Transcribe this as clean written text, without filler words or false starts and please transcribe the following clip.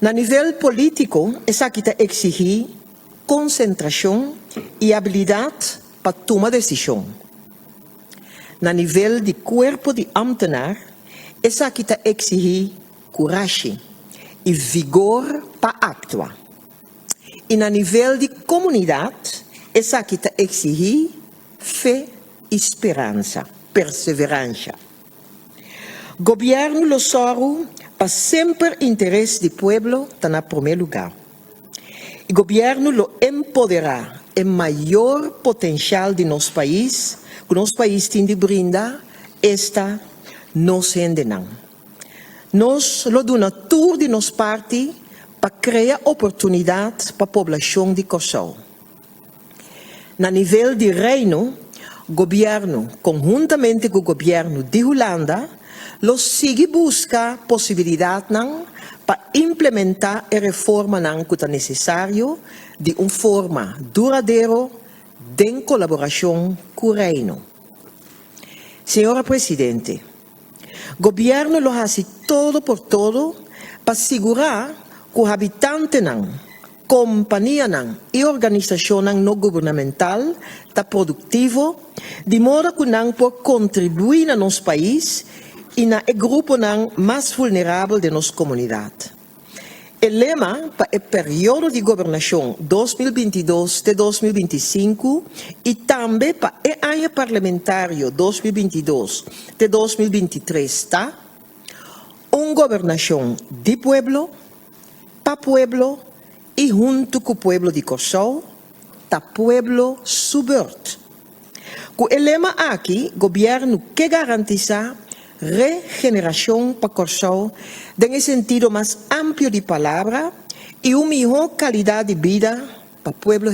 Na nivel polítiko, esaki ta eksigí konsentrashon i abilidat pa tuma desishon. Na nivel di kuerpo di ámtenar, esaki ta eksigí kurashi i vigor pa aktua. I na nivel di komunidat, esaki ta eksigí fe i speransa, perseveransia. Gobièrnu lo sòru pa semper interes di pueblo ta na promé lugá. I gobièrnu lo empoderá e mayor potenshal di nos pais ku nos pais tin di brinda, esta nos hendenan. Nos lo duna tur di nos parti pa krea oportunidat pa poblashon di Kòrsou. Na nivel di Reino, gobièrnu konhuntamente ku gobièrnu di Hulanda lo sigui buska posibilidatnan pa implementá e reformanan ku ta nesesario di un forma duradero den kolaborashon ku Reino. Señora Presidente, gobièrnu lo hasi todo por todo pa sigurá ku habitantenan, Kompanianan i organisashonnan no gubernamental ta produktivo di moda ku nan por kontribuí na nos pais i na e gruponan mas vulnerabel den nos komunidat. E lema pa e periodo di gobernashon 2022 te 2025 i tambe pa e aña parlamentario 2022 te 2023 ta, Un gobernashon di pueblo, Pa pueblo i huntu ku pueblo di Kòrsou ta pueblo su bùrt. Ku e lema aki gobièrnu ke garantisá regenerashon pa Kòrsou den e sentido mas amplio di palabra i un mihó kalidat di bida pa pueblo.